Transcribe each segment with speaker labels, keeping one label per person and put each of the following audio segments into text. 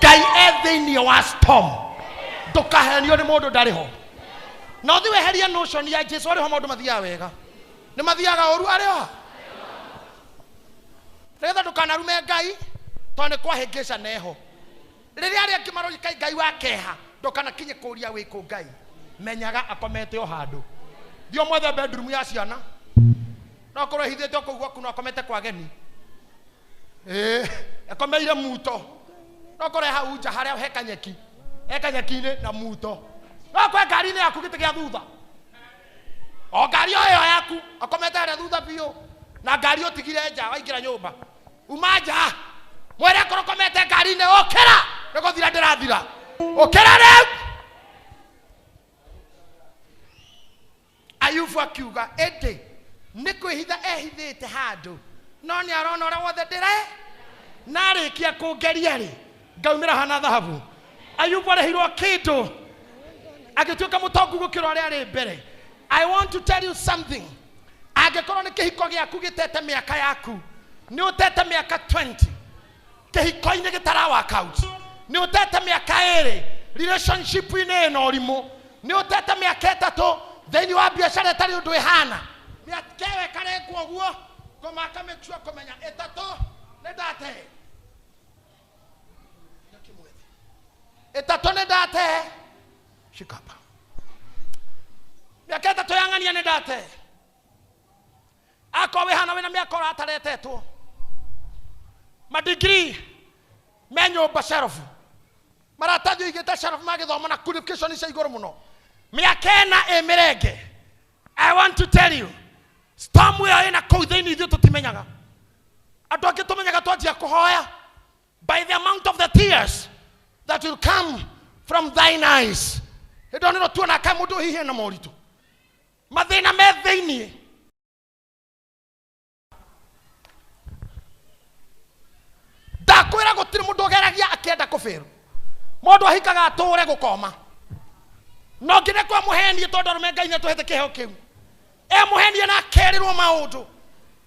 Speaker 1: Ngai e thĩinĩ wa storm. Ndũkahenio nĩ mũndũ ndarĩ ho. Na ũthiĩ weherie notion ya Jesu arĩ ho maũndũ mathiaga wega. Nĩ mathiaga ũru arĩ ho. Nĩgetha ndũkanarume Ngai tondũ nĩ kwahĩngĩca neho. Rĩrĩa arĩa angĩ maroria kaĩ Ngai wa keha, ndũkanakinye kũria wĩ kũ Ngai. Menyaga akomete o handũ. Thiĩ ũmwethe bedroom ya ciana. No akorwo ehithĩte o kũu gwaku no akomete kwa ageni. Ĩĩ, akomeire muto. No akorwo e hau nja harĩa he kanyeki. He kanyeki-inĩ na muto. No akorwo e ngari-inĩ yaku gĩtĩ gĩa thutha. O ngari o ĩyo yaku, akomete harĩa thutha biũ. Na ngari ũtigire nja waingĩra nyũmba. Uma nja. Mwĩre akorwo ũkomete ngari-inĩ, ũkĩra. Nĩ gũthira ndĩrathira. Ũkĩra rĩu. Ayubu akiuga ĩndĩ nĩ kwĩhitha ehithĩte handũ no nĩ arona ũrĩa wothe ndĩre na arĩkia kũngeria rĩ ngaumĩra hana thahabu. Ayubu arĩhirwo kĩndũ agĩtuĩka mũtongu gũkĩra ũrĩa arĩ mbere. I want to tell you something. Angĩkorwo nĩ kĩhiko gĩaku gĩtete mĩaka yaku, nĩ ũtete mĩaka 20 kĩhiko-inĩ gĩtara work out, nĩ ũtete mĩaka ĩrĩ relationship-inĩ ĩna ũrimũ, nĩ ũtete mĩaka ĩtatũ thĩinĩ wa biacara ĩtarĩ ũndũ ĩhana, mĩaka ĩyo ĩkarengwo ũguo kũmaka make sure kũmenya ĩtatũ nĩ ndate, ĩtatũ nĩ ndate, shika hapa, mĩaka ĩtatũ ya ng'ania nĩ ndate. Akorwo wĩ hana wĩna mĩaka ũrataretetwo madigiri me nyũmba shelf, maratathi ũigĩte shelf ma gĩthomo na qualification cia igũrũ mũno, mĩaka ĩna ĩ mĩrenge. I want to tell you, storm ĩyo ĩna kũu thĩinĩ ithuĩ tũtimenyaga. Andũ angĩ tũmenyaga twanjia kũhoya by the amount of the tears that will come from thine eyes. Hĩndĩ ĩyo nĩrĩo tuona kaĩ mũndũ hihi ena moritũ, mathĩna me thĩinĩ. Ndakwĩra gũtirĩ mũndũ ũgeragia akĩenda kũbĩrwo. Mũndũ ahikaga atũre gũkoma. No nginya kwa mũhenie tondũ arũme Ngai nĩatũhete kĩheo kĩu. Emũhenie na akerĩrwo maũndũ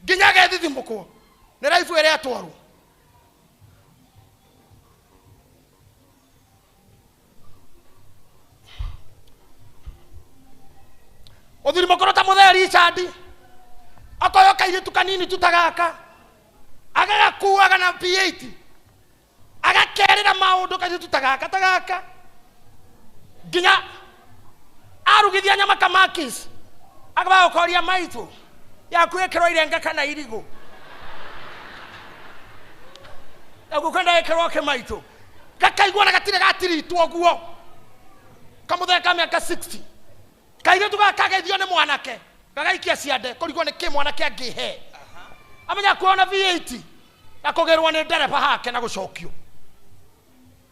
Speaker 1: nginya agethithimũkwo nĩ raibu ĩrĩa atwarwo. Mũthuri mũkũrũ ta mũthee Richard akoyo kairĩtu kanini tu ta gaka agagakuaga na P8 agakerĩra maũndũ kairĩtu ta gaka ta gaka nginya arugithia nyama kamakis akaba gũkoria maitũ yaku ĩkĩrwo irenga kana irigũ yaku kwenda ĩkĩrwo kĩ maitũ gakaigua na gatirĩ gatiritwo ũguo kamũthee ka mĩaka 60 kairĩtu gaka kageithio nĩ mwanake gagaikia ciande kũrigwo nĩ kĩ mwanake angĩhe amenya kuona V8 na kũgĩrwo nĩ ndereba hake na gũcokio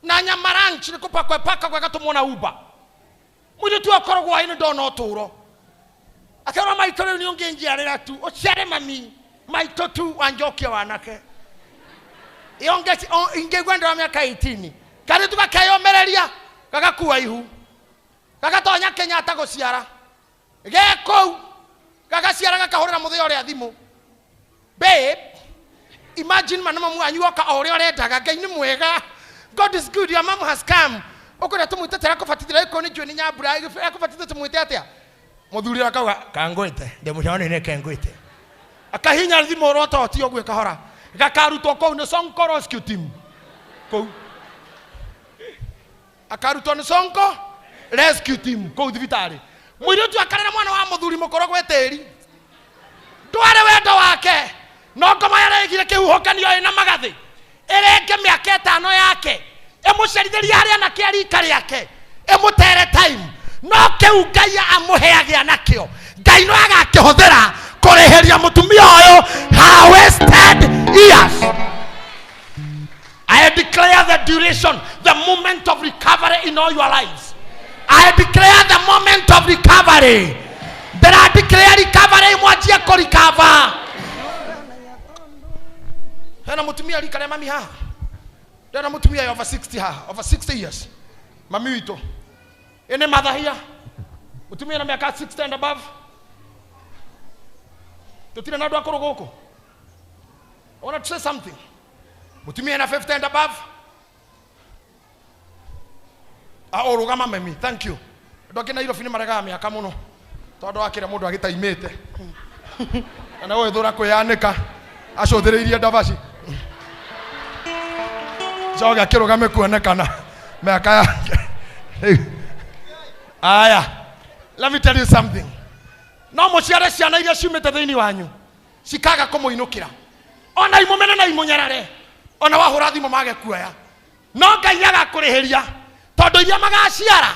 Speaker 1: na nyama ranch nĩ kũpakwo ĩpakagwo ĩgatũmwo na Uber. Mũirĩtu akoragwo aĩ nĩ ndona ũtũũro akerwo maitũ rĩu nĩ ũngĩnjiarĩra tu ũciare mami maitũ tu wanjokia wanake ingĩigua ndĩ wa mĩaka 18 kairĩtu gakeyũmĩrĩria gagakua ihu gagatonya Kenyatta gũciara ge kũu gagaciara gakahũrĩra mũthee ũrĩa thimũ babe imagine mana mamu wanyu oka o ũrĩa ũrendaga Ngai nĩ mwega God is good your mom has come ũkwenda tũmwĩte atĩa akũbatithĩra ĩkorwo nĩ njũĩ nĩ nyambura akũbatithĩra tũmwĩte atĩa mũthuri akauga kangwĩte ndĩ mũcemanio-inĩ kengwĩte akahinya thimũ ũrototi ũguo ĩkahora gakarutwo kũu nĩ Sonko Rescue Team kũu akarutwo nĩ Sonko Rescue Team kũu thibitarĩ mũirĩtu akarera mwana wa mũthuri mũkũrũ gwĩ tĩri ndware wendo wake no ngoma yaregire kĩhuhũkanio ĩna magathĩ ĩrenge mĩaka ĩtano yake ĩmũcerithĩrie harĩa anake a rika rĩake ĩmũtere time no kĩu Ngai amũheagĩa nakĩo Ngai no agakĩhũthĩra kũrĩhĩria mũtumia ũyũ her wasted years. I declare the duration, the moment of recovery in all your lives. I declare the moment of recovery. Ndĩra declare recovery mwanjie kũ recover. Hena mũtumia rika rĩa mami haha. Ndĩrona mũtumia over 60 haha, over 60 years. Mami witũ. Ĩnĩ mathahia. Mũtumia na mĩaka 60 and above. Tũtirĩ na andũ akũrũ gũkũ. I want to say something. Mũtumia na 50 and above. Ũrũgama memi, thank you. Andũ angĩ Nairobi nĩ maregaga mĩaka mũno tondũ wa kĩrĩa mũndũ agĩtaimĩte kana gwĩthũra kwĩyanĩka acũthĩrĩirie ndabaci coge akĩrũgame kuonekana mĩaka yake. Rĩu, aya, let me tell you something. No mũciare ciana iria ciumĩte thĩinĩ wanyu cikaga kũmũinũkĩra, ona imũmene na imũnyarare, ona wahũra thimũ mage kuoya, no Ngai agakũrĩhĩria, tondũ iria magaciara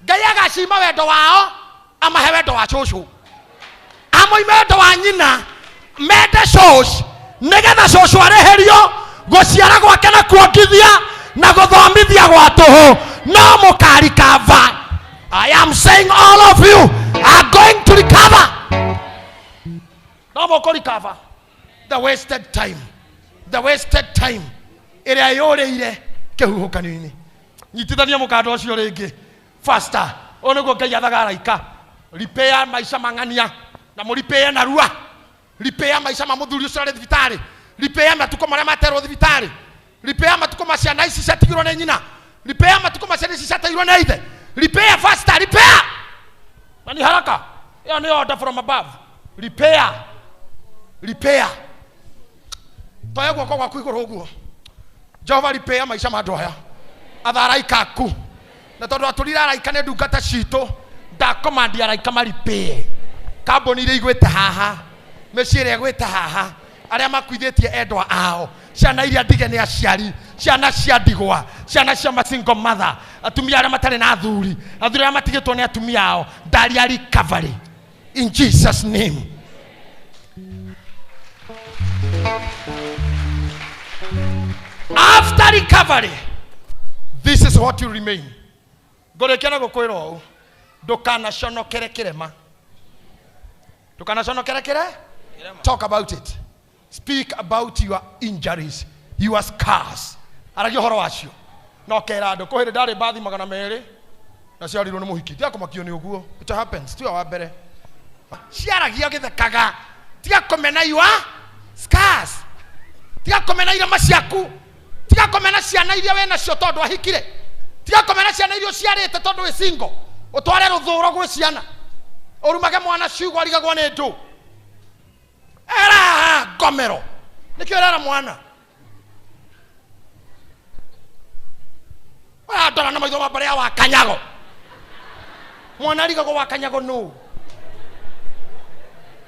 Speaker 1: Ngai agacima wendo wao amahe wendo wa cũcũ, amoime wendo wa nyina mende cũc, nĩgetha cũcũ arĩhĩrio gũciara gwake na kuongithia na gũthomithia gwa tũhũ. No mũkarikava. I am saying all of you are going to recover. No mũkũrikava the wasted time, the wasted time ĩrĩa yũrĩire kĩhuhũkanio-inĩ. Nyitithania mũkanda ũcio rĩngĩ faster. Ũyũ nĩguo Ngai athaga araika, repair maica mang'ania na mũripĩe narua. Repair maica ma mũthuri ũcio arĩ thibitarĩ, repair matukũ marĩa materwo thibitarĩ, repair matukũ ma ciana ici ciatigirwo nĩ nyina, repair matukũ ma ciana ici ciateirwo nĩ ithe. Repair faster, repair na ni haraka. Ĩyo nĩ order from above. Repair, repair. Toya guoko gwaku igũrũ ũguo. Jehova, repair maica ma andũ aya. Atha araika aku, na tondũ atũrire araika nĩ ndungata citũ, ndakomandi araika maripĩe kambuni iria igwĩte haha, mĩciĩ ĩrĩa ĩgwĩte haha, arĩa makuithĩtie endwa ao, ciana iria ndige nĩ aciari, ciana cia ndigwa, ciana cia masingle mother, atumia arĩa matarĩ na athuri, athuri arĩa matigĩtwo nĩ atumia ao. Ndaria recovery in Jesus name. After recovery, this is what you remain. Ngũrĩkia na gũkwĩra ũũ, ndũkanaconokere kĩrema, ndũkanaconokere kĩre. Talk about it, speak about your injuries, your scars. Aragia ũhoro wacio no kera andũ kũhĩrĩ ndarĩ mbathi 200 na ciarirwo nĩ mũhiki. Tiga kũmakio nĩ ũguo, it happens. Tiwe wa mbere. Ciaragia gĩthekaga. Tiga kũmena your scars, tiga kũmena irema ciaku, tiga kũmena ciana iria wĩ nacio tondũ ahikire, tiga kũmena ciana iria ũciarĩte tondũ wĩ single. Ũtware rũthũro gwĩ ciana, ũrumage mwana ciugo arigagwo nĩ ndũ era ngomero. Nĩkĩo ũrera mwana ũrandora na maitho ma mbarĩ ya wakanyago. Mwana arigagwo wakanyago nũ.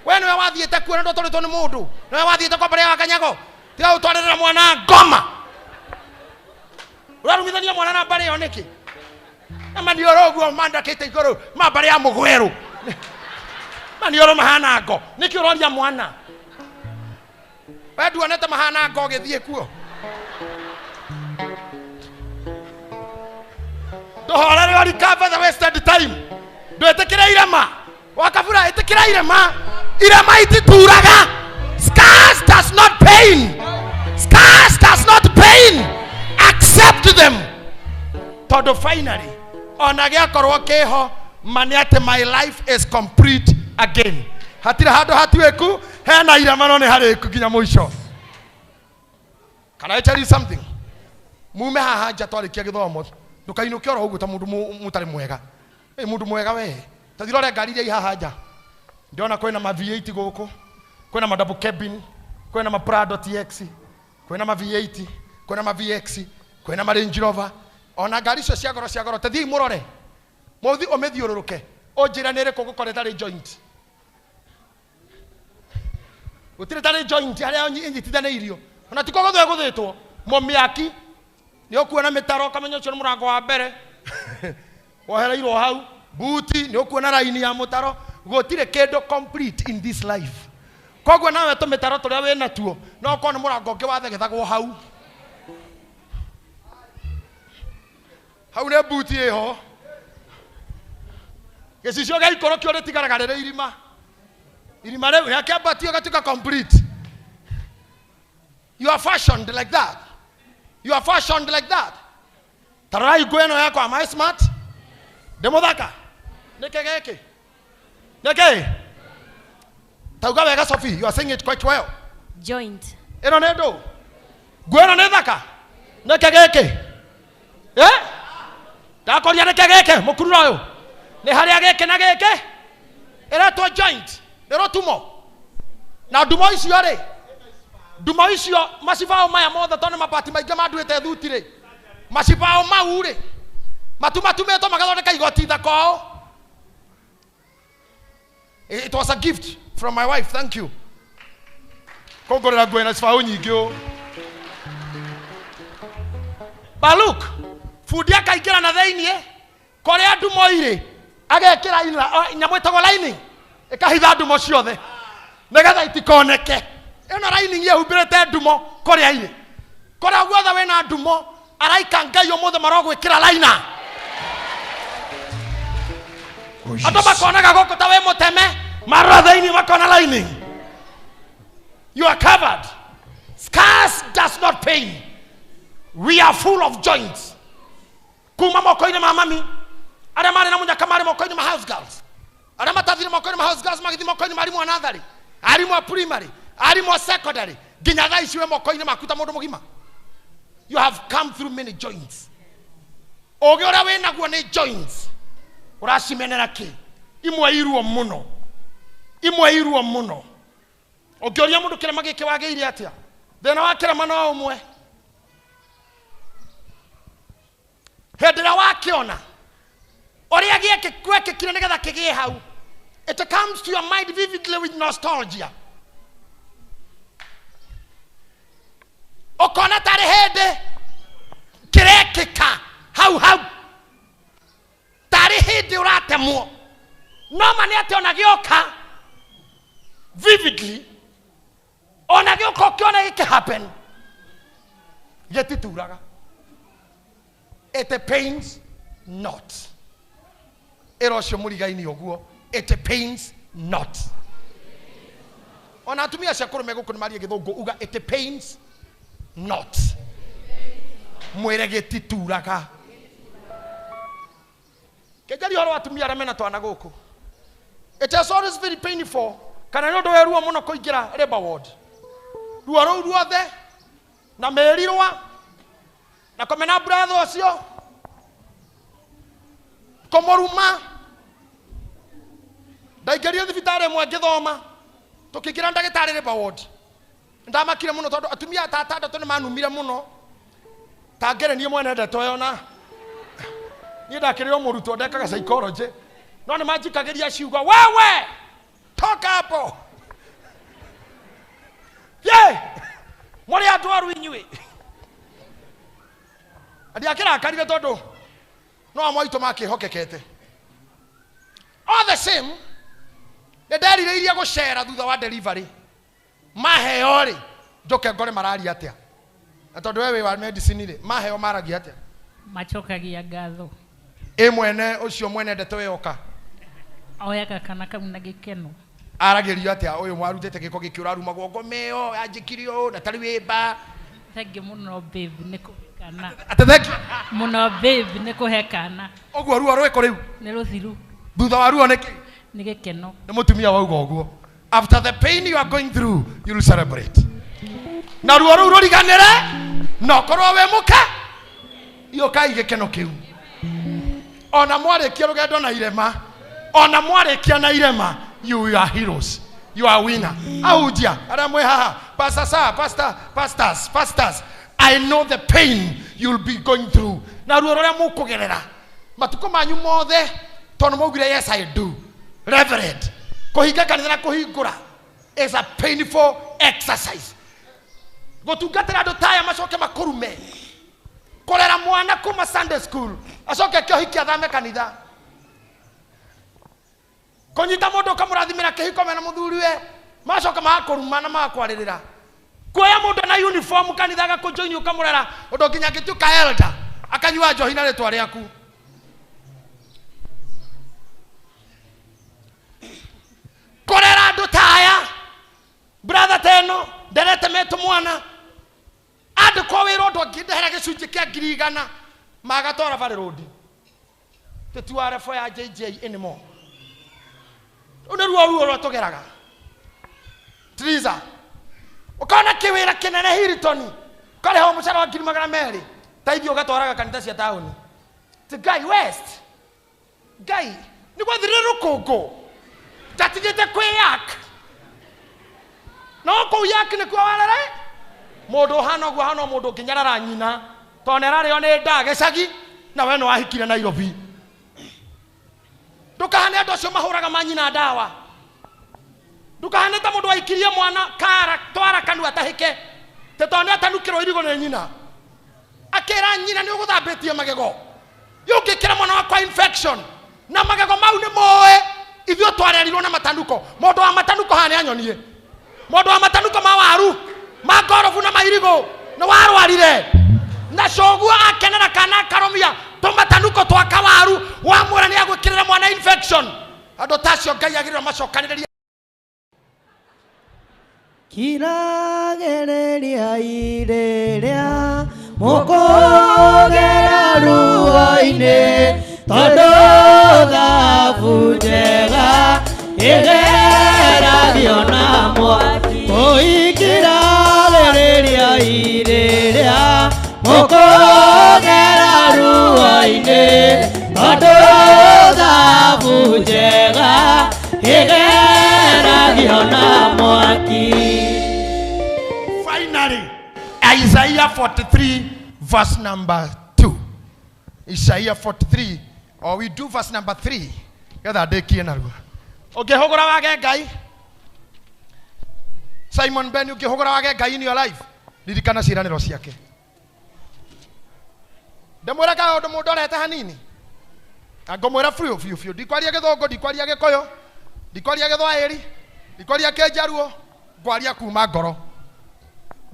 Speaker 1: We nĩwe wathiĩte kuo na ndwatwarĩtwo nĩ mũndũ, nĩwe wathiĩte kwa mbarĩ ya wakanyago. Tiga gũtwarĩrĩra mwana ngoma. Ũrarumithania mwana na mbarĩ ĩyo nĩkĩ? Na maniũrũ ũguo mandakĩte igũrũ ma mbarĩ ya mũgwerũ, maniũrũ mahana ngo. Nĩkĩ ũroria mwana? We nduonete mahana ngo ũgĩthiĩ kuo. Ndũhorere o recover the wasted time. Ndwĩtĩkĩre irema wakabura, ĩtĩkĩra irema. Irema itituraga. Scars does not pain, scars does not pain. Accept them, tondũ finally ona gĩakorwo kĩho ma nĩ atĩ my life is complete again. Hatirĩ handũ hatuĩku hena irema, no nĩ harĩku nginya mũico. Can I tell you something? Mume haha nja twarĩkia gĩthomo, ndũkainũke oro ũguo ta mũndũ mũtarĩ mwega. Ĩ mũndũ mwega we, ta thirore ngari iria i haha nja. Ndĩrona kwĩna ma V8 gũkũ, kwĩna ma double cabin, kwĩna ma Prado TX, kwĩna ma V8, kwĩna ma VX, kwĩna ma Range Rover. Ona ngari icio cia goro cia goro, ta thiĩi mũrore, mũthi ũmĩthiũrũrũke, ũnjĩre nĩ ĩrĩkũ ũgũkora ĩtarĩ joint. Gũtirĩ tarĩ joint harĩa ĩnyitithanĩirio, ona ti kũgũthwo ĩgũthĩtwo. Mũmĩaki nĩ ũkuona mĩtaro ũkamenya ũcio nĩ mũrango wa mbere wohereirwo hau. Buti nĩ ũkuona raini ya mũtaro. Gũtirĩ kĩndũ complete in this life. Koguo nawe tũmĩtaro tũrĩa wĩ natuo no ũkorwo nĩ mũrango ũngĩ wathegethagwo hau hau nĩ buti ĩho. Gĩcicio gĩa ikũrũkio rĩtigaraga rĩrĩ irima, irima rĩu rĩakĩambatio gatuĩka complete. You are fashioned like that, you are fashioned like that. Tarorai nguo ĩno yakwa. Am I smart? Ndĩ mũthaka? Nĩkĩ gĩkĩ nĩkĩ? Tauga wega, Sophie, you are saying it quite well.
Speaker 2: Joint.
Speaker 1: Ĩno nĩ ndũ nguo ĩno nĩ thaka. Nĩkĩ gĩkĩ? Eh? Ndakoria nĩkĩ gĩkĩ mũkurura ũyũ nĩ harĩa gĩkĩ na gĩkĩ ĩretwo joint nĩ rũtumo na ndumo icio rĩ ndumo icio macibao maya mothe tondũ nĩ mabati maingĩ manduĩte thuti rĩ macibao mau rĩ matumatumĩtwo magathondeka igoti thaka ũũ. It was a gift from my wife, thank you. Kũngũrĩra nguo ĩna cibaũ nyingĩ ũũ. But look, bundi akaingĩra na thĩiniĩ kũrĩa ndumo irĩ agekĩra nyamũ ĩtagwo lining ĩkahitha ndumo ciothe nĩgetha itikoneke. Ĩno lining ĩhumbĩrĩte ndumo kũrĩa irĩ. Kũrĩa guothe wĩna ndumo araika Ngai ũmũthĩ marogwĩkĩra liner. Andũ makonaga gũkũ ta wĩ mũteme, marora thĩiniĩ makona lining. You are covered. Scars does not pain. We are full of joints. Kuma moko-inĩ ma mami, arĩa marĩ na mũnyaka marĩ moko-inĩ ma house girls. Arĩa matathire moko-inĩ ma house girls magĩthiĩ moko-inĩ ma arimũ a natharĩ, arimũ a primary, arimũ a secondary, nginya thaa ici wĩ moko-inĩ maku ta mũndũ mũgima. You have come through many joints. Ũgĩ ũrĩa wĩ naguo nĩ joints. Ũracimenera kĩ? Imwe iruo mũno. Imwe iruo mũno. Ũngĩũria mũndũ kĩrema gĩkĩ wagĩire atĩa? Thĩna wa kĩrema no ũmwe. Hĩndĩ ĩrĩa wakĩona ũrĩa gwekĩkire nĩgetha kĩgĩe hau, it comes to your mind vividly with nostalgia. Ũkona tarĩ hĩndĩ kĩrekĩka hau hau, tarĩ hĩndĩ ũratemwo. No ma nĩ atĩ ona gĩoka vividly, ona gĩũka ũkĩona gĩkĩ happen, gĩtituraga. It pains not. Ĩra ũcio mũrigaini ũguo, it pains not. Ona atumia acio akũrũ me gũkũ nĩ marie gĩthũngũ, uga it pains not. Mwĩre gĩtituraga. Kĩnjaria ũhoro wa atumia arĩa mena twana gũkũ. It is always very painful, kana nĩ ũndũ wĩ ruo mũno kũingĩra labor ward. Ruo rũu ruothe na mĩrirwa na kũmena brother ũcio kũmũruma. Ndaingĩrire thibitarĩ ĩmwe ngĩthoma, tũkĩingĩra ndagĩtarĩ labor ward. Ndamakire mũno tondũ atumia ta atandatũ nĩ manumire mũno. Ta ngere niĩ mwene ndeto ĩyo na niĩ ndakĩrĩ o mũrutwo ndekaga psychology, no nĩ manjikagĩria ciugo, wewe toka hapo, ye mũrĩ andũ aru inyuĩ. Ndiakĩrakarire tondũ no amwe aitũ makĩhokekete. All the same, nĩ nderirĩirie gũcera thutha wa delivery. Maheo rĩ, njoke ngore mararia atĩa? Na tondũ we wĩ wa medicine rĩ, maheo maragia atĩa?
Speaker 2: Macokagia ngatho.
Speaker 1: Ĩ mwene ũcio mwene ndeto ĩyo oka?
Speaker 2: Oyaga kana kau na gĩkeno.
Speaker 1: Aragĩrio atĩa ũyũ warutĩte gĩko gĩkĩ ũrarumagwo ngoma ĩyo yanjĩkire ũũ na tarĩ wĩmba?
Speaker 2: Thank you mũno babe nĩ kũhe kana.
Speaker 1: Atĩ thank you.
Speaker 2: Mũno babe nĩ kũhe kana.
Speaker 1: Ũguo ruo rwĩkũ rĩu?
Speaker 2: Nĩ rũthiru.
Speaker 1: Thutha wa ruo nĩ kĩ?
Speaker 2: Nĩ gĩkeno.
Speaker 1: Nĩ mũtumia wauga ũguo. After the pain you are going through, you will celebrate. Na ruo rũu rũriganĩre, na ũkorwo wĩ mũke, iyũkai gĩkeno kĩu. Ona mwarĩkia rũgendo na irema, ona mwarĩkia na irema, you are heroes. You are winner. Ahunjia, arĩa mwĩ haha, pastor sir, pastor, pastors, pastors, I know the pain you'll be going through. Na ruo rũrĩa mũkũgerera matukũ manyu mothe, tondũ mwaugire yes I do. Reverend, kũhinga kanitha na kũhingũra is a painful exercise. Gũtungatĩra andũ ta aya macoke makũrume, kũrera mwana kuma Sunday school acoke kĩohiki athame kanitha, kũnyita mũndũ ũkamũrathimĩra kĩhiko mena mũthuriwe, macoka magakũruma na magakwarĩrĩra, kuoya mũndũ na uniform kanitha agakũjoini ũkamũrera ũndũ nginya angĩtuĩka elder akanyua njohi na rĩtwa rĩaku. Kũrera andũ ta aya, brother ta ĩno nderete metũ mwana andĩkwo wĩra ũndũ angĩndehera gĩcunjĩ kĩa ngiri igana magatwara Valley Road, tũtiware for ya JJ anymore. Rũu nĩ ruo ruo rũrĩa tũgeraga. Triza, ũkona kĩwĩra kĩnene Hilton, ũkarĩhwo mũcara wa ngiri magana merĩ, ta ithuĩ ũgatwaraga kanitha cia taũni. Ti Ngai West, Ngai nĩ gwathirire rũkũngũ, ndatigĩte kwĩ yak no kũu yak nĩkuo warere. Mũndũ ũhana ũguo hana mũndũ ũngĩnyarara nyina tondũ nĩararĩo nĩ nda gĩcagi na we nĩwahikire Nairobi. Ndũkahane andũ acio mahũraga manyina ndawa. Ndũkahane ta mũndũ waikirie mwana kara twara kanua atahĩke tĩ tondũ nĩatanukĩrwo irigũ nĩ nyina, akĩra nyina nĩ ũgũthambĩtie magego, yũngĩkĩra mwana wakwa infection na magego mau nĩ moĩ ithuĩ twarerirwo na matanuko. Mũndũ wa matanuko haha nĩ anyonie, mũndũ wa matanuko ma waru ma ngorobu na mairigũ nĩ warwarire na coguo akenera kana akarũmia tũmatanuko twa kawaru wamwĩra nĩ agwĩkĩrĩra mwana infection. Andũ ta acio Ngai agĩrĩirwo macokanĩrĩrie.
Speaker 3: Kiragereria irĩrĩa mũkũgera ruo-inĩ, tondũ thabu njega ĩgeragio na mwaki. Ũikiragĩrĩria irĩrĩa mũkũgera ruo-inĩ, tondũ thabu njega ĩgeragio na mwaki.
Speaker 1: Finally, Isaiah 43 verse number 2. Isaiah 43, or we do verse number 3. Getha ndĩkie narua. Ũngĩhũgũra wage Ngai, Simon Ben, ũngĩhũgũra wage Ngai in your life, ririkana ciĩranĩro ciake. Ndĩmwĩre kaũndũ mũndũ arete hanini. Na ngũmwĩra biũ biũ biũ, ndikwaria gĩthũngũ, ndikwaria gĩkũyũ, ndikwaria gĩthwaĩri, ndikwaria kĩnjaruo, ngwaria kuma ngoro,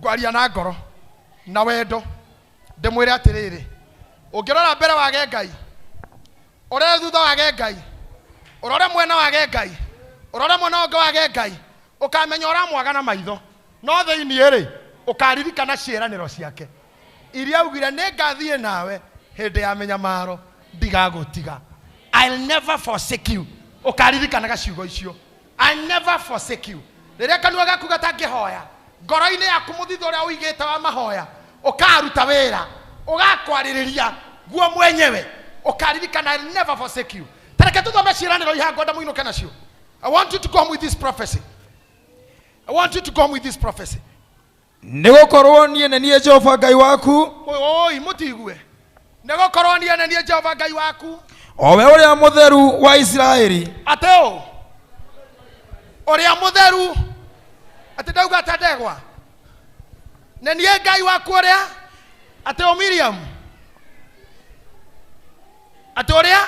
Speaker 1: ngwaria na ngoro na wendo. Ndĩmwĩre atĩrĩrĩ, ũngĩrora mbere wage Ngai, ũrore thutha wage Ngai, ũrore mwena wage Ngai, ũrore mwena ũngĩ wage Ngai, ũkamenya ũramwaga na maitho, no thĩinĩ rĩ ũkaririkana ciĩranĩro ciake iria augire nĩngathiĩ nawe hĩndĩ ya mĩnyamaro, ndigagũtiga. I'll never forsake you. Ũkaririkanaga ciugo icio, I'll never forsake you. Rĩrĩa kanua gaku gatangĩhoya, ngoro-inĩ yaku mũthithũ ũrĩa ũigĩte wa mahoya ũkaruta wĩra, ũgakwarĩrĩria guo mwenyewe, ũkaririkana I'll never forsake you. Tareke tũthome ciĩranĩro iha ngwenda mũinũke nacio. I want you to come with this prophecy. I want you to come with this prophecy.
Speaker 4: Nĩ gũkorwo niĩ nĩ niĩ Jehova Ngai waku,
Speaker 1: Oi, mũtigue. Nĩ gũkorwo niĩ nĩ niĩ Jehova Ngai waku,
Speaker 4: o we ũrĩa mũtheru wa Isiraeli.
Speaker 1: Atĩ ũ ũrĩa mũtheru, atĩ ndauga ta ndegwa, nĩ niĩ Ngai waku ũrĩa, atĩ ũ Miriam, atĩ ũrĩa,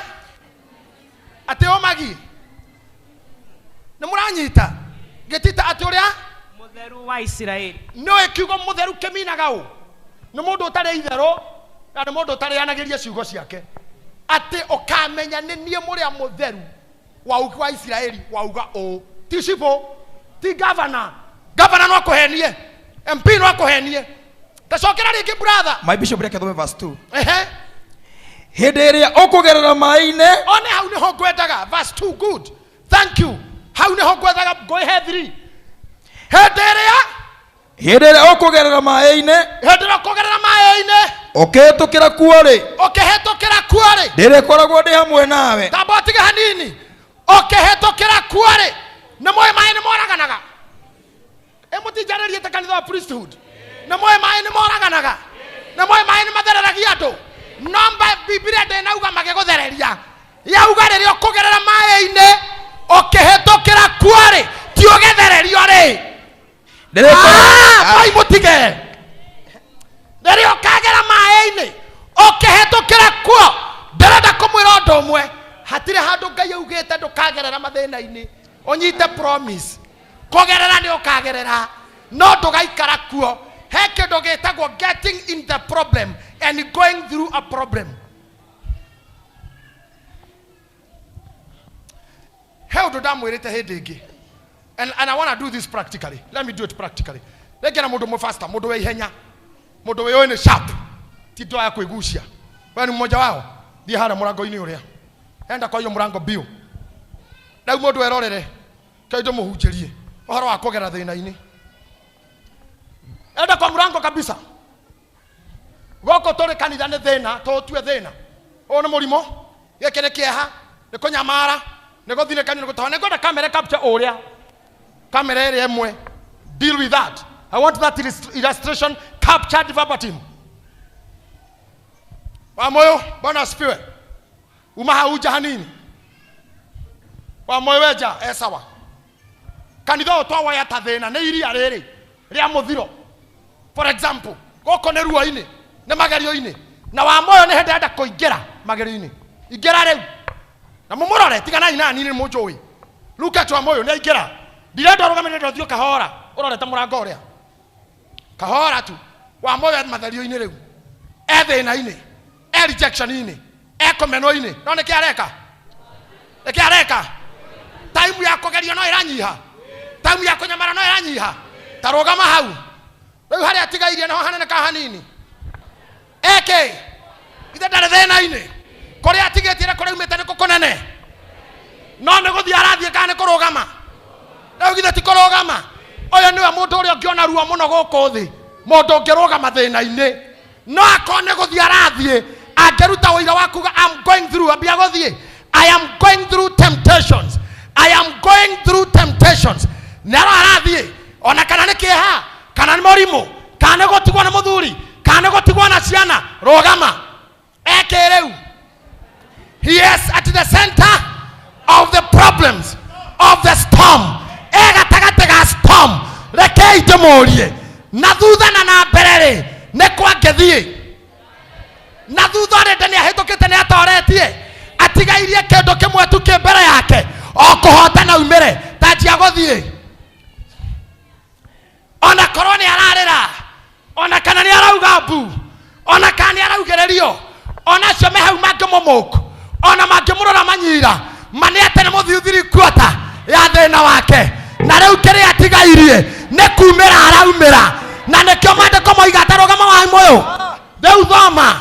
Speaker 1: atĩ ũ Magi, nĩ mũranyita gĩtita, atĩ ũrĩa
Speaker 5: mũtheru wa Isiraeli.
Speaker 1: Nĩũĩ kiugo mũtheru kĩminaga ũ? Nĩ mũndũ ũtarĩ itherũ na nĩ mũndũ ũtarĩanagĩria ciugo ciake. Atĩ ũkamenya nĩ niĩ mũrĩa mũtheru wa Isiraeli wauga ũũ. Ti cibũ, ti gavana. Gavana no akũhenie, MP no akũhenie. Tacokera rĩngĩ brother.
Speaker 4: My bishop, reke thome verse 2.
Speaker 1: Ehe.
Speaker 4: Hĩndĩ ĩrĩa ũkũgerera maĩ-inĩ,
Speaker 1: One hau nĩho ngwendaga. Verse 2, good, thank you. Hau nĩho ngwendaga, ngũĩhe 3. Hĩndĩ ĩrĩa,
Speaker 4: hĩndĩ ĩrĩa ũkũgerera maĩ-inĩ,
Speaker 1: hĩndĩ ĩrĩa ũkũgerera maĩ-inĩ,
Speaker 4: ũkĩhĩtũkĩra kuo rĩ,
Speaker 1: ũkĩhĩtũkĩra kuo rĩ,
Speaker 4: ndĩrĩkoragwo ndĩ hamwe nawe.
Speaker 1: Tamba ũtige hanini. Ũkĩhĩtũkĩra kuo rĩ, nĩ moĩ maĩ nĩ moraganaga. Ĩ mũtinjarĩrie ta kanitha wa priesthood. Nĩ moĩ maĩ nĩ moraganaga, nĩ moĩ maĩ nĩ mathereragia andũ. No Bibilia ndĩnauga magĩgũthereria, yauga rĩrĩa ũkũgerera maĩ-inĩ ũkĩhĩtũkĩra kuo rĩ, ti ũgĩthererio rĩ. Oi mũtige. Rĩrĩa ũkagera maĩ-inĩ ũkĩhĩtũkĩra kuo, ndĩrenda kũmwĩra ũndũ ũmwe, hatirĩ handũ Ngai augĩte ndũkagerera mathĩna-inĩ. Ũnyite promise, kũgerera nĩ ũkagerera, no ndũgaikara kuo. He kĩndũ gĩtagwo getting in the problem and going through a problem. He ũndũ ndamwĩrĩte hĩndĩ ĩngĩ, and I want to do this practically. Let me do it practically. Rĩngĩ na mũndũ mwe faster, mũndũ wĩ ihenya, mũndũ wĩũĩ nĩ sharp, ti ndũ ya kwĩgucia. We ni mmoja wao. Thiĩ harĩa mũrango-inĩ ũrĩa, enda kwa hiyo mũrango biũ. Rĩu mũndũ erorere, kai ndĩmũhunjĩrie ũhoro wa kũgera thĩna-inĩ. Enda kwa mũrango kabisa. Gũkũ tũrĩ kanitha nĩ thĩna, tũũtue thĩna. Ũyũ nĩ mũrimũ, gĩkĩ nĩ kĩeha, nĩ kũnyamara, nĩ gũthinĩka, nĩ gũtoha. Nĩ ngwenda kamera capture ũrĩa kamera ĩrĩa ĩmwe. Deal with that. I want that illustration captured verbatim. Wa moyo, Bwana asifiwe. Uma hau nja hanini. Wa moyo weja, e sawa. Kanitha ũyũ twawoya ta thĩna nĩ iria rĩrĩ rĩa mũthiro. For example, gũkũ nĩ ruo-inĩ, nĩ magerio-inĩ. Na wa moyo nĩ hĩndĩ enda kũingĩra magerio-inĩ. Ingĩra rĩu. Na mũmũrore, tiganai na niĩ nĩ mũnjũĩ. Look at wa moyo nĩ aingĩra. Ndirenda ũrũgamĩrĩre ũthiũ kahora, ũrorete mũrango ũrĩa. Kahora tu. Wa moyo e matherio-inĩ rĩu. E thĩna-inĩ, e rejection-inĩ, e kũmenwo-inĩ. No nĩkĩ areka? Nĩkĩ areka? Time ya kũgerio no ĩranyiha. Time ya kũnyamara no ĩranyiha. Ta rũgama hau. Rĩu harĩa atigairie naho hanene ka hanini. Eke. Ithe ndarĩ thĩna-inĩ. Kũrĩa atigĩtie na kũrĩa aumĩte nĩ kũnene. No nĩ gũthiĩ arathiĩ kana nĩ kũrũgama? Rĩu githĩ ti kũrũgama? Ũyũ nĩwe mũndũ ũrĩa ũngĩona ruo mũno gũkũ thĩ, mũndũ ũngĩrũgama thĩna-inĩ. No akorwo nĩ gũthiĩ arathiĩ, angĩruta ũira wa kuga I'm going through, ambia gũthiĩ. I am going through temptations. I am going through temptations. Nĩ aro arathiĩ, ona kana nĩ kĩeha, kana nĩ mũrimũ, kana nĩ gũtigwo nĩ mũthuri, kana nĩ gũtigwo na ciana, rũgama. Eke rĩu. He is at the center of the problems of the storm. E gatagatĩ ga storm. Rekei ndĩmũrie. Na thutha na na mbere rĩ, nĩ kwangĩthiĩ. Na thutha rĩ, nĩ ahĩtũkĩte, nĩ atoretie. Atigairie kĩndũ kĩmwe tu kĩ mbere yake, o kũhotana umĩre. Ta njia gũthiĩ. Ona korwo nĩ ararĩra, ona kana nĩ arauga mbu, ona kana nĩ araugĩrĩrio, ona acio me hau mangĩmũmũku, ona mangĩmũrora manyira, ma nĩ atĩ nĩ mũthiu thirikuota ya thĩna wake. Na rĩu kĩrĩa atigairie nĩ kumĩra araumĩra. Na nĩkĩo maandĩko moiga atarũgama wa moyo. Rĩu thoma.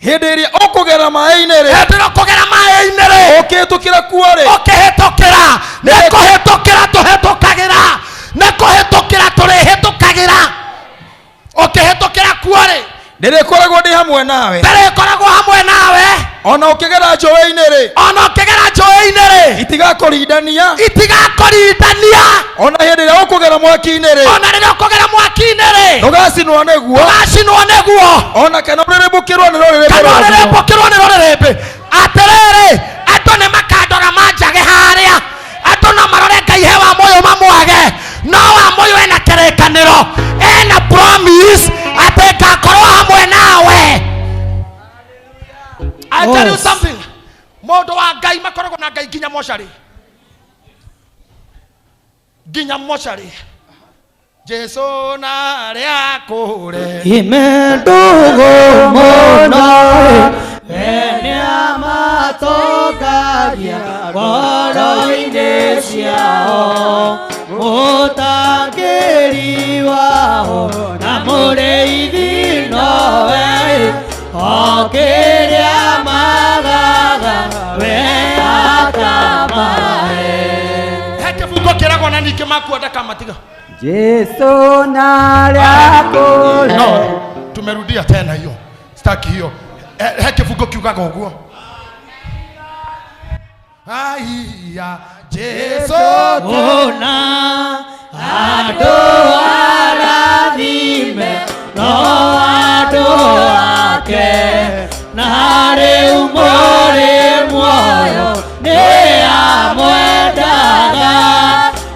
Speaker 4: Hĩndĩ ĩrĩa ũkũgera maĩ-inĩ rĩ,
Speaker 1: Hĩndĩ ĩrĩa ũkũgera maĩ-inĩ rĩ,
Speaker 4: ũkĩhĩtũkĩra kuo rĩ,
Speaker 1: ũkĩhĩtũkĩra, nĩ kũhĩtũkĩra tũhĩtũkagĩra, nĩ kũhĩtũkĩra tũrĩhĩtũkagĩra. Ũkĩhĩtũkĩra kuo rĩ,
Speaker 4: ndĩrĩkoragwo ndĩ hamwe nawe.
Speaker 1: Ndĩrĩkoragwo hamwe nawe.
Speaker 4: Ona ũkĩgera njũĩ-inĩ rĩ,
Speaker 1: Ona ũkĩgera njũĩ-inĩ rĩ,
Speaker 4: itigakũrindania.
Speaker 1: Itigakũrindania.
Speaker 4: Ona hĩndĩ ĩrĩa ũkũgera mwaki-inĩ rĩ,
Speaker 1: Ona rĩrĩa ũkũgera mwaki-inĩ rĩ,
Speaker 4: ndũgacinwo nĩguo.
Speaker 1: Ndũgacinwo nĩguo.
Speaker 4: Ona kana ũrĩrĩmbũkĩrwo nĩ rũrĩrĩmbĩ
Speaker 1: Kana
Speaker 4: rwaguo.
Speaker 1: ũrĩrĩmbũkĩrwo nĩ rũrĩrĩmbĩ. Atĩrĩrĩ, andũ nĩ makandoga manjage harĩa. Andũ no marore Ngai he wa moyo mamwage. No wa moyo ena kĩrĩkanĩro, ena promise atĩ ngakorwo hamwe nawe. I tell you
Speaker 3: Yes.
Speaker 1: something. Mũndũ wa Ngai makoragwo na Ngai nginya mocarĩ. Nginya mocarĩ. Jesu na arĩa akũre.
Speaker 3: Ime ndugu mũno we nĩamatongagia ngoro-inĩ ciao, mũtangĩri wao na mũrĩithi nowe, o kĩrĩa magaga we akamahe.
Speaker 1: He kĩbungo kĩragwo na ningĩ makua ndakamatiga.
Speaker 6: Jesu na arĩa akũre.
Speaker 1: No, tumerudia tena hiyo. Sitaki hiyo. He kĩbungo kiugaga ũguo. Aiya, Jesu
Speaker 3: Ona andũ arathime no andũ ake, na rĩu mũrĩ muoyo nĩ amwendaga,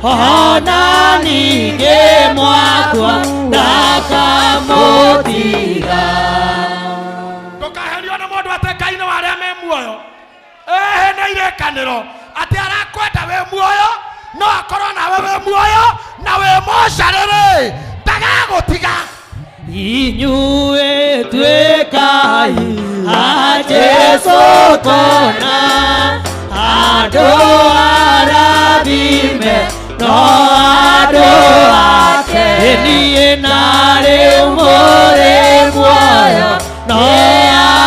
Speaker 3: ona ningĩ mwakua ndakamũtiga.
Speaker 1: Ndũkaherio nĩ mũndũ atĩ Ngai nĩ wa arĩa me muoyo. Ehe, nĩ irĩkanĩro atĩ arakwenda wĩ muoyo, no akorwo nawe wĩ muoyo na wĩ mocarĩ-rĩ, ndagagũtiga.
Speaker 3: Inyuĩ tuĩkai a Jesu kũna, andũ arathime no andũ ake. Niĩ na rĩu mũrĩ muoyo no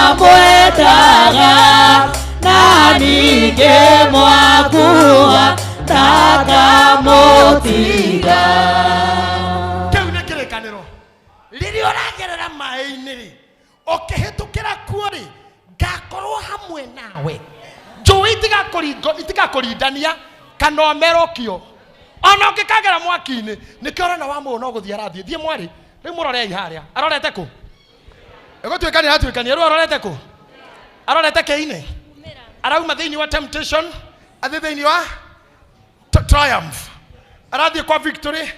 Speaker 3: amwendaga, na ningĩ mwakua ndakamũtiga.
Speaker 1: Kĩu nĩ kĩrĩkanĩro. Rĩrĩa ũragerera maĩ-inĩ rĩ, ũkĩhĩtũkĩra kuo rĩ, Hamwe nawe. Njũĩ itigakũrindania kana ũmerũkio. Ona ũngĩkagera mwaki-inĩ, nĩkĩo ũrona wa mũũ no gũthiĩ arathiĩ. Thiĩ mwarĩ, rĩu mũrorei harĩa. Arorete kũ? Ĩgũtuĩkania aratuĩkania, rĩu arorete kũ? Arorete kĩinĩ. Arauma thĩinĩ wa temptation, athiĩ thĩinĩ wa triumph. Arathiĩ kwa victory,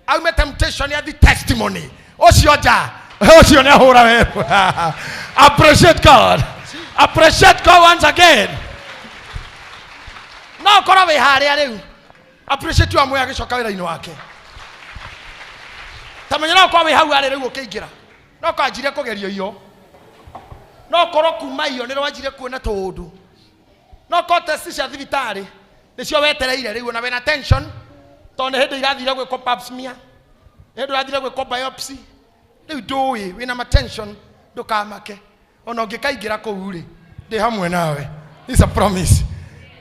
Speaker 1: aume temptation athiĩ testimony. Ũcio nja, ũcio nĩ ahũra werũ. Appreciate God. Appreciate God once again. No ũkorwo wĩ harĩa rĩu. Appreciate wa mwĩ agĩcoka wĩra-inĩ wake. Ta menya no ũkorwo wĩ hau harĩa rĩu ũkĩingĩra. No ũkanjire kũgerio iyo. No ũkorwo kuma iyo nĩ rwanjire kuona tũũndũ. No ũkorwo test cia thibitarĩ nĩcio wetereire rĩu ona wĩna tension tondũ nĩ hĩndĩ irathire gwĩkwo pap smear, nĩ hĩndĩ ũrathire gwĩkwo biopsy. Rĩu ndũĩ wĩna ma tension, ndũkamake. Ona ũngĩkaingĩra kũu rĩ, ndĩ hamwe nawe. It's a promise.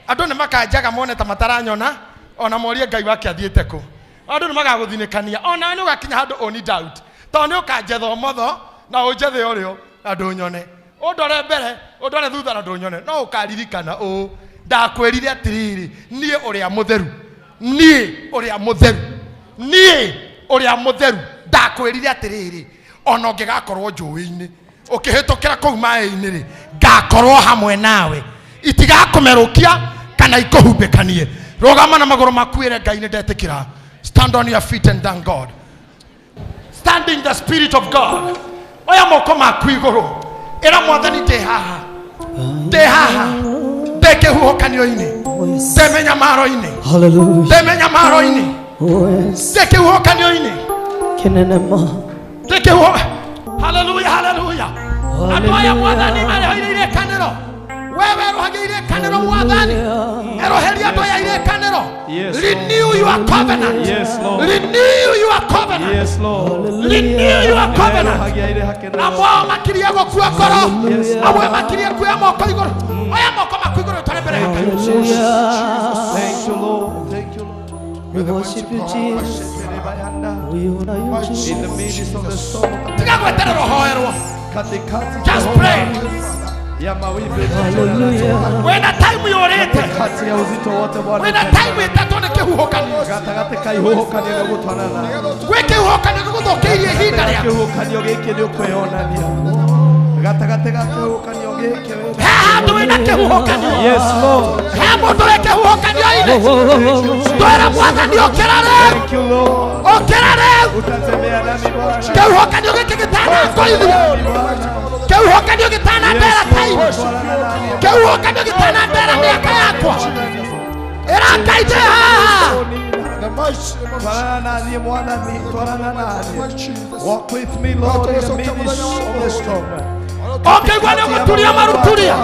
Speaker 1: Andũ nĩ makanjaga mone ta mataranyona, ona morie Ngai wake athiĩte kũ. Andũ nĩ magagũthinĩkania, ona nĩ ũgakinya handũ oni doubt. Tondũ nĩ ũkanjetha ũmotho na ũnjethe ũrĩo na ndũnyone. Ũndore mbere, ũndore thutha na ndũnyone. No ũkaririkana ũũ, ndakwĩrire atĩrĩrĩ, niĩ ũrĩa mũtheru, niĩ ũrĩa mũtheru, niĩ ũrĩa mũtheru, ndakwĩrire atĩrĩrĩ, ona ũngĩgakorwo njũĩ-inĩ, ũkĩhĩtũkĩra kũu maĩ-inĩ rĩ, ngakorwo hamwe nawe. Itigakũmerũkia kana ikũhumbĩkanie. Rũgama na magũrũ maku wĩre Ngai nĩ ndetĩkĩra. Stand on your feet and thank God. Stand in the spirit of God. Oya moko maku igũrũ. Ĩra Mwathani ndĩ haha. Ndĩ haha. Ndĩ kĩhuhũkanio-inĩ. Ndĩ mĩnyamaro-inĩ.
Speaker 3: Hallelujah.
Speaker 1: Ndĩ mĩnyamaro-inĩ.
Speaker 3: Oh, yes.
Speaker 1: Ndĩ kĩhuhũkanio-inĩ.
Speaker 3: Kenenema.
Speaker 1: Ndĩ kĩhuhũ. Hallelujah, hallelujah. Andũ aya Mwathani marĩhoire irĩkanĩro. We werũhagia irĩkanĩro Mwathani. Eroheria andũ aya irĩkanĩro.
Speaker 4: Yes, Lord.
Speaker 1: Renew your covenant.
Speaker 4: Yes, Lord.
Speaker 1: Renew your covenant.
Speaker 4: Yes, Lord.
Speaker 1: Renew your covenant.
Speaker 4: Erohagia irĩkanĩro.
Speaker 1: Amwe ao makirie gũkua ngoro.
Speaker 4: Yes, Lord.
Speaker 1: Amwe makirie kuoya moko igũrũ. Oya moko maku igũrũ ũtware mbere ya Ngai.
Speaker 4: Thank you, Lord. Thank you, Lord.
Speaker 3: We worship you, Jesus. We honor you, Jesus.
Speaker 4: In the midst of the storm,
Speaker 1: Tiga gweterera ũhoerwo.
Speaker 4: katikati
Speaker 1: Just pray.
Speaker 4: ya mawimbi,
Speaker 3: Hallelujah.
Speaker 1: Wĩna time yũrĩte.
Speaker 4: kati ya uzito wote Bwana,
Speaker 1: Wĩna time ĩtatũ nĩ kĩhuhũkanio.
Speaker 4: gatagatĩ ka ihuhũkanio nĩ gũtwarana
Speaker 1: Gwĩ kĩhuhũkanio gĩgũthũkĩirie ihinda rĩaku.
Speaker 4: kĩhuhũkanio gĩkĩ nĩ ũkwĩyonania gatagatĩ ga kĩhuhũkanio gĩkĩ
Speaker 1: He handũ wĩna kĩhuhũkanio.
Speaker 4: Yes, Lord.
Speaker 1: He mũndũ wĩ kĩhuhũkanio-inĩ. Twĩra Mwathani ũkĩra rĩu.
Speaker 4: Thank you, Lord.
Speaker 1: Ũkĩra rĩu.
Speaker 4: Utatembea nami Bwana.
Speaker 1: Kĩhuhũkanio gĩkĩ gĩtanangũithia. Kĩhuhũkanio gĩtanandera time. Kĩhuhũkanio gĩtanandera mĩaka yakwa. Ĩra Ngai ndĩ haha.
Speaker 4: Twarana naniĩ Mwathani, twarana naniĩ. Walk with me, Lord, in the midst of the storm.
Speaker 1: Ũngĩigua nĩ ũgũturia maruturia.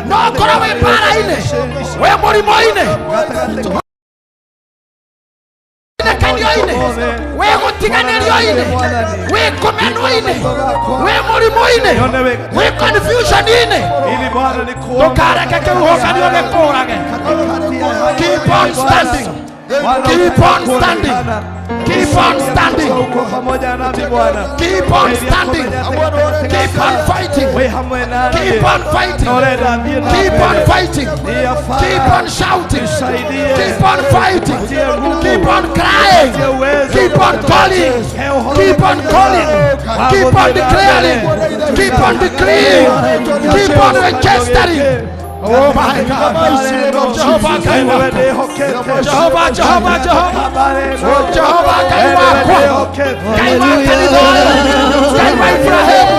Speaker 1: No ũkorwo wĩ mbara-inĩ, wĩ mũrimũ-inĩ, kanio-inĩ, wĩ gũtiganĩrio-inĩ, wĩ kũmenwo-inĩ, wĩ mũrimũ-inĩ, wĩ confusion-inĩ.
Speaker 4: Ili Bwana nikuombe
Speaker 1: Ndũkareke kĩhuhũkanio gĩkũũrage. Keep on standing. Keep on standing. Keep on standing.
Speaker 4: Uko pamoja nami Bwana.
Speaker 1: Keep on standing. Keep on fighting.
Speaker 4: Wĩ hamwe nami.
Speaker 1: Keep on fighting. Keep on fighting. Keep on shouting. Keep on fighting. Keep on crying. Keep on calling. Keep on calling. Keep on declaring. Keep on decreeing. Keep on registering. Oh my God. Jehovah Ngai wakwa. Jehovah, Jehovah, Jehovah. Jehovah Ngai wakwa. Ngai wa kanitha ũyũ. Ngai wa Ibrahimu.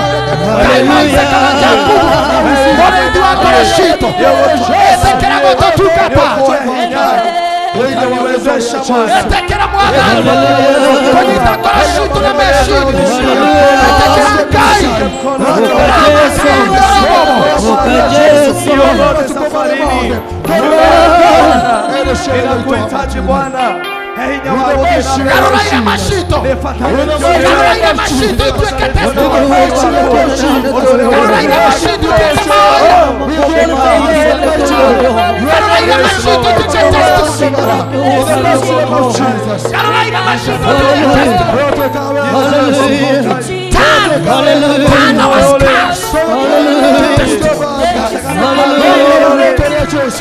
Speaker 1: Ngai wa Isaka na Jakubu. Mũrĩithi wa ngoro citũ. Ĩtĩkĩra gũtũtungata. Ĩtĩkĩra Mwathani kũnyita ngoro citũ na meciria. Ĩtĩkĩra Ngai.
Speaker 4: Ninakuhitaji Bwana.
Speaker 1: Garũraire macito. Garũraire macito ituĩke testimony. Garũraire macito ituĩke mahoya. Garũraire macito ituĩke testimony. Garũraire macito ituĩke testimony. Turn, turn our scars to testimony. I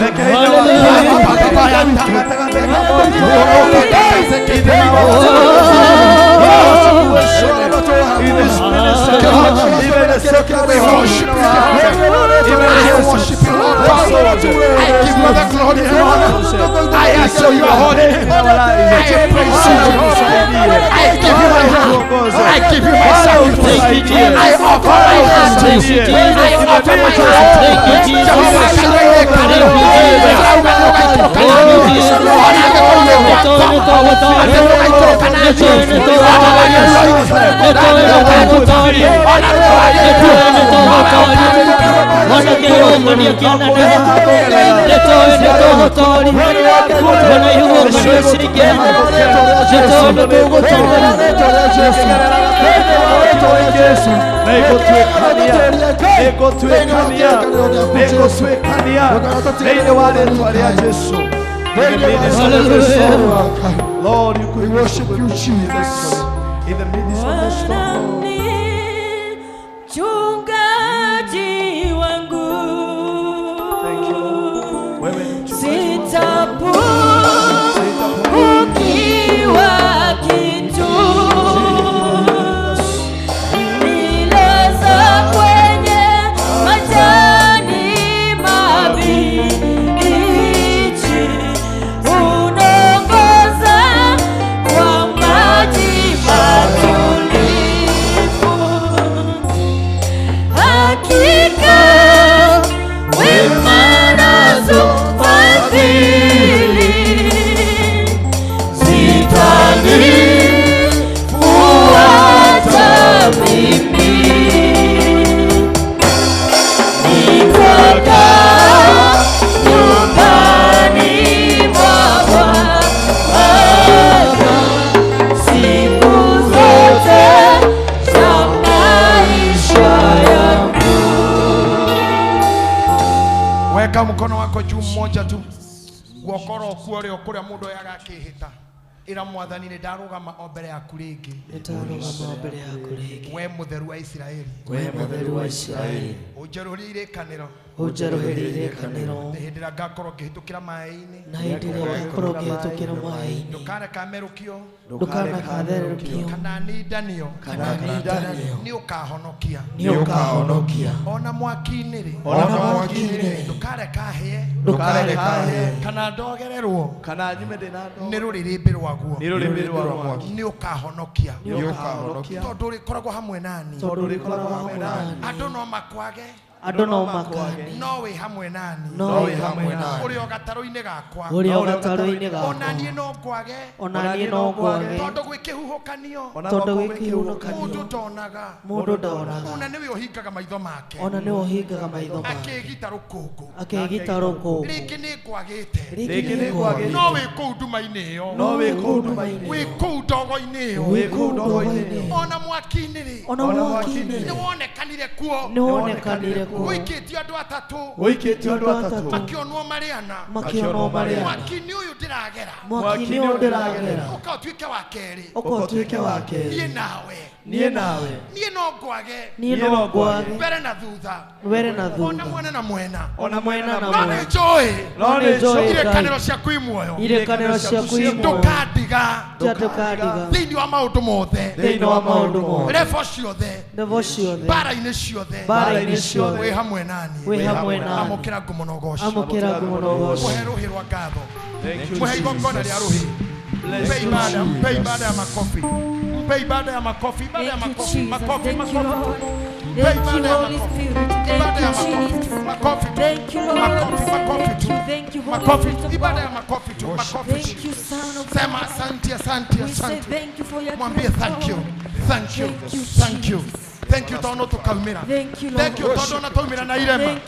Speaker 1: give you the glory and honor. I adore your holy name. I praise you. I give you my heart. I give you my sacrifice. I offer my heart to you. I offer my heart.
Speaker 4: Lord, you could worship you, Jesus, in the midst of the storm. Thank you, Lord. Wewe ni mchungaji wangu.
Speaker 7: Sitapungukiwa kitu. Nilaza kwenye majani mabichi, unaongoza kwa maji matulivu. Hakika wema nazo fadhili zitanifuata mimi, nitakaa nyumbani mwa Bwana siku zote za maisha yangu.
Speaker 1: Weka mkono wako juu mmoja tu. Guokoro kuo rio kuria mundu oyaga akihita. Ira mwathani ni ndarugama o mbere yaku ringi.
Speaker 3: Nĩndarũgama mbere yaku rĩngĩ.
Speaker 1: We mutheru wa Isiraeli.
Speaker 3: We mũtheru wa Isiraeli.
Speaker 1: Unjerũhĩrie irĩkanĩro.
Speaker 3: Ũnjerũhĩrie irĩkanĩro.
Speaker 1: Na hĩndĩ ĩrĩa ngakorwo ngĩhĩtũkĩra maĩ-inĩ.
Speaker 3: Na hĩndĩ ĩrĩa ngakorwo ngĩhĩtũkĩra maĩ-inĩ.
Speaker 1: Ndũkanakamerũkio.
Speaker 3: Ndũkanakatherũkio.
Speaker 1: Kana nindanio.
Speaker 3: Kana nindanio.
Speaker 1: Nĩ ũkahonokia.
Speaker 3: Nĩ ũkahonokia.
Speaker 1: Ona mwaki-inĩ rĩ.
Speaker 4: Ona mwaki-inĩ.
Speaker 1: Ndũkareka hĩe.
Speaker 3: Ndũkareka hĩe.
Speaker 1: Kana ndogererwo.
Speaker 4: Kana nyume ndĩ na ndogo.
Speaker 1: Nĩ rũrĩrĩmbĩ rwaguo.
Speaker 4: Nĩ rũrĩrĩmbĩ rwa mwaki.
Speaker 1: Nĩ ũkahonokia.
Speaker 4: Nĩ ũkahonokia.
Speaker 1: Tondũ ũrĩkoragwo hamwe nani.
Speaker 3: Tondũ ũrĩkoragwo hamwe nani.
Speaker 1: Andũ no makwage.
Speaker 3: Andũ no makwane.
Speaker 1: No wĩ hamwe nani.
Speaker 3: No wĩ hamwe nani.
Speaker 1: Ũrĩ o gatarũ-inĩ gakwa.
Speaker 3: Ũrĩ o gatarũ-inĩ gakwa.
Speaker 1: Ona niĩ no ngwage.
Speaker 3: Ona niĩ no ngwage.
Speaker 1: Tondũ gwĩ kĩhuhũkanio.
Speaker 3: Tondũ gwĩ kĩhuhũkanio.
Speaker 1: Mũndũ ndonaga.
Speaker 3: Mũndũ ndonaga.
Speaker 1: Ona nĩwe ũhingaga maitho make.
Speaker 3: Ona nĩwe ũhingaga maitho make.
Speaker 1: Akĩgita rũkũngũ.
Speaker 3: Akĩgita rũkũngũ.
Speaker 1: Rĩngĩ nĩ ngwagĩte.
Speaker 3: Rĩngĩ nĩ ngwagĩte.
Speaker 1: No wĩ kũu nduma-inĩ ĩyo.
Speaker 4: No wĩ kũu nduma-inĩ.
Speaker 1: Wĩ kũu ndogo-inĩ ĩyo.
Speaker 3: Wĩ kũu ndogo-inĩ ĩyo.
Speaker 1: Ona mwaki-inĩ rĩ.
Speaker 3: Ona mwaki-inĩ.
Speaker 1: Nĩ wonekanire kuo.
Speaker 3: Nĩ wonekanire kuo.
Speaker 1: Gũikĩtio andũ atatũ.
Speaker 4: Gũikĩtio andũ atatũ.
Speaker 1: Makĩonwo marĩ ana.
Speaker 3: Makĩonwo marĩ ana.
Speaker 1: Mwaki-inĩ ũyũ ndĩragera.
Speaker 3: Mwaki-inĩ ũyũ ndĩragera.
Speaker 1: Ũka ũtuĩke wa kerĩ.
Speaker 3: Ũka ũtuĩke wa kerĩ.
Speaker 1: Niĩ nawe.
Speaker 4: Niĩ nawe.
Speaker 1: Niĩ no ngwage.
Speaker 3: Niĩ no ngwage.
Speaker 1: Mbere na thutha.
Speaker 3: Mbere na thutha.
Speaker 1: Ona mwena na mwena.
Speaker 3: Ona mwena na
Speaker 1: No
Speaker 3: mwena.
Speaker 1: nĩ njũĩ.
Speaker 4: No nĩ njũĩ.
Speaker 1: Irĩkanĩro ciaku i muoyo.
Speaker 3: Irĩkanĩro ciaku i muoyo.
Speaker 1: Ndũkandiga.
Speaker 3: Ndũkandiga.
Speaker 1: Thĩinĩ wa maũndũ mothe.
Speaker 3: Thĩinĩ wa maũndũ mothe.
Speaker 1: Revo ciothe.
Speaker 3: Revo ciothe.
Speaker 1: Mbara-inĩ ciothe.
Speaker 3: Mbara-inĩ ciothe.
Speaker 1: Wĩ hamwe nani.
Speaker 3: Wĩ hamwe nani.
Speaker 1: Amũkĩra ngumo na ũgoci.
Speaker 3: Amũkĩra ngumo na ũgoci.
Speaker 1: Mũhe rũhĩ rwa ngatho. Mũhe igongona rĩa rũhĩ. Mpe ibada ya makofi. Mpe ibada ya makofi. Ibada ya makofi. Makofi, makofi. Mpe ibada ya makofi. Ibada ya makofi. Makofi. Makofi, makofi tu. Makofi. Ibada ya makofi tu. Makofi. Sema asante, asante, asante. Mwambie thank you. Thank you. Thank you. Thank you tondu tukaumira. Thank you tondu na tuumira na irema.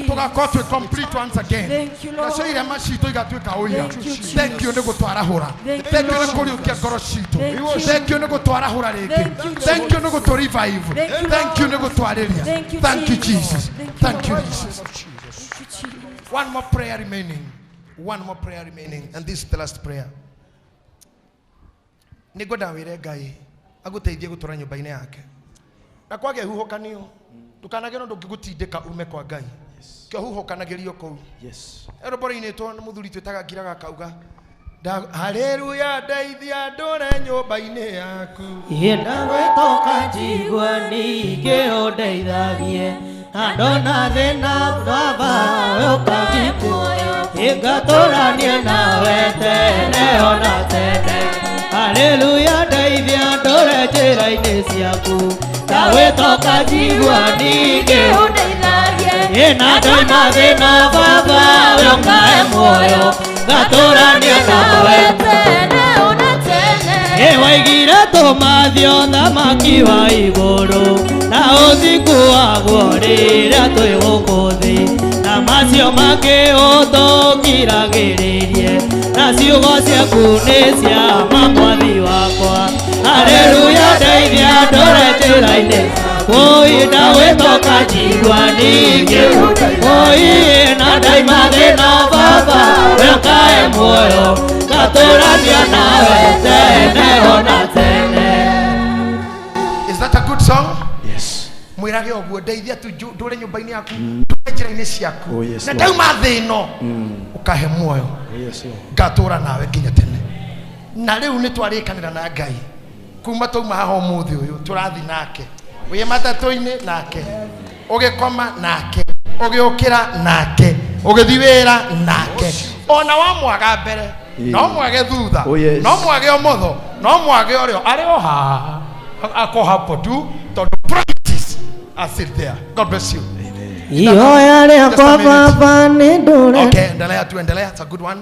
Speaker 1: Tugakorwo twĩ complete once again. Nacio irema citũ igatuĩka ũira. Thank you nĩ gũtwarahũra. Thank you nĩ kũriũkia ngoro citũ. Thank you nĩ gũtwarahũra rĩngĩ. Thank you nĩ gũtũ revive. Thank you nĩ gũtwarĩria. Thank you Jesus. Thank you Jesus. One more prayer remaining. One more prayer remaining, and this is the last prayer. Nĩ ngwenda wĩre Ngai agũteithie gũtũra nyũmba-inĩ yake. Na kwagĩa huhũkanio ndukanagĩrwo ndũngĩgũtindĩka ume kwa Ngai.
Speaker 4: Yes.
Speaker 1: Kĩhuhũkanagĩrio kũu.
Speaker 4: Yes.
Speaker 1: Rũmboro-inĩ nĩ mũthuri twĩtaga ngiraga akauga haleluya ndeithia ndũre nyũmba-inĩ yaku.
Speaker 7: Ndagwĩtoka njigua ningĩ ũndeithagie na ndona thĩna baba ũkangitĩra ngatũranie nawe tene ona tene. Haleluya ndeithia ndũre njĩra-inĩ ciaku ndagwĩtoka njigua ningĩ ũndeithagie na ndoima thĩna baba ũkahe muoyo ngatũrania nawe tene ona tene. Waigire tũmathio thamaki wa igũrũ na ũthingu waguo rĩrĩa twĩ gũkũ thĩ na macio mangĩ ũtũngiragĩrĩrie na ciugo ciaku nĩ cia ma mwathi wakwa. Haleluya ndeithia ndũre njĩra-inĩ oi ndagwĩtoka njigua ningĩ oi na ndaima thĩna baba ũkae muoyo ngatũrania nawe tene ona tene.
Speaker 1: Is that a good song?
Speaker 4: Yes.
Speaker 1: Mwĩrage ũguo ndeithia tu ndũre nyũmba-inĩ yaku ndũre njĩra-inĩ ciaku na ndauma thĩ ĩno ũkahe muoyo ngatũra nawe nginya tene. Na rĩu nĩ twarĩkanĩra na Ngai kuma twauma haha ũmũthĩ ũyũ tũrathi nake wĩ matatũ-inĩ nake ũgĩkoma nake ũgĩũkĩra nake ũgĩthiĩ wĩra nake ona wamwaga mbere no mwage thutha no mwage ũmotho no mwage ũrĩo arĩ o haha ako hapo tu tondũ promises are still there. God bless you.
Speaker 7: Ihoya rĩakwa baba nĩ ndũre.
Speaker 1: Okay, endelea tu, endelea. It's a good one.